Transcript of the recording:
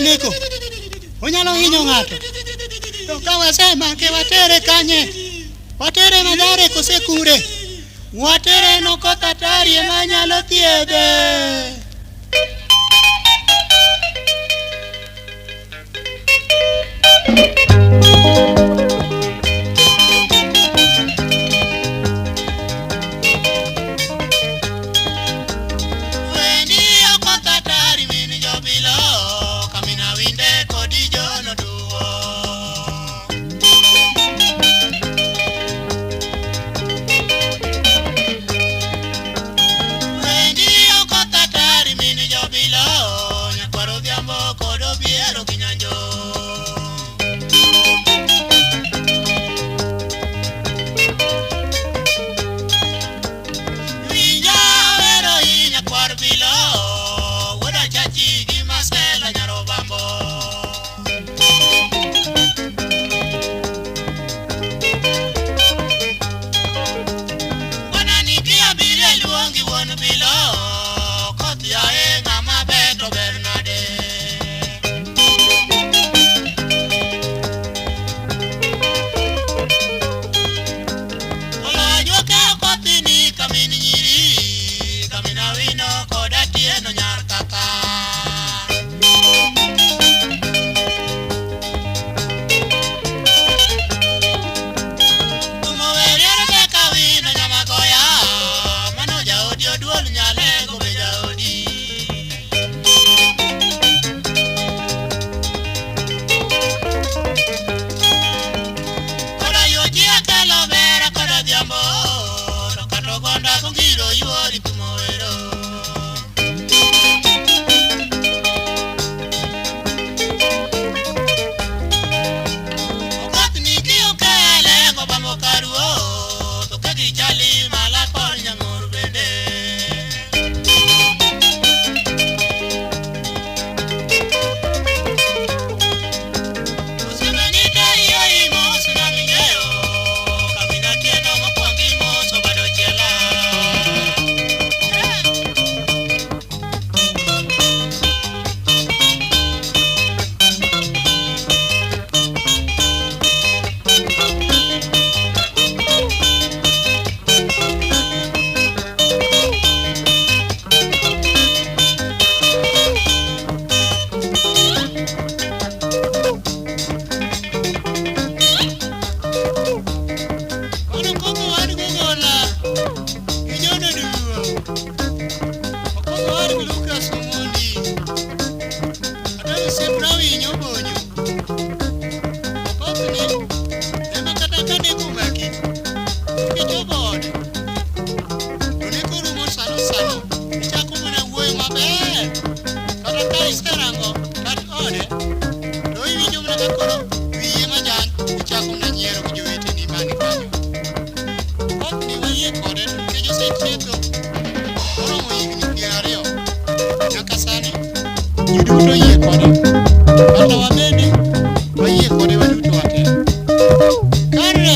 Oseneko. Onyalo hinyo ng'ato. To ka wasemake watere kanye? Watere Mathare kose kure? Watere no koth atari ema nyalo thiedhe. Wendi okoth atari min jobilo, kamina winde kodi jono duwo. Wendi okoth atari min jobilo, nyakwar Odhiambo kod Obiero gi Nyanjo. Winja ahero i nyakwar Bilo, wuod Achachi gi Masela nyar Obambo. Bwana nigi abiria luongi wuon Bilo, koth yaye ng'ama ber to ber nade. Olonywa ka okothini kamin nyiri, kamin Awino kod Atieno nyar kaka. Thumo weriere tek Awino nyamagoya, mano jaodi oduol nyalego be jaodi. Koda yuochi akelo vera kod odhiambo, to kata ogonda gongiro yuori thumo wero. Okoth nigi okele gobambo karuo, to ka gichali mala kod nyang'or bende. Osiepeni te iyo imos ng'aming'eyo, kamin Atieno mokwongo imoso bado chiela. Mano koko wan gogola gi John Oduwo. Okoko wan gi Lucas Omondi. Ata osiep Rawinyo Obonyo. Okoth ni ema kata ka neko omaki, kichopo ode, to neko rumo sano sano. Ichako mana wuoyo maber. Kata ka iserango tat ode, to iwinjo mana ka koro wiyi ema jany, ichako mana nyiero gi joweteni man kanyo. Okoth ni wayie kode to nikech osethietho moromo higni piero ariyo nyaka sani ji duto oyie kode. Kata wabende wayie kode waduto wate. Kare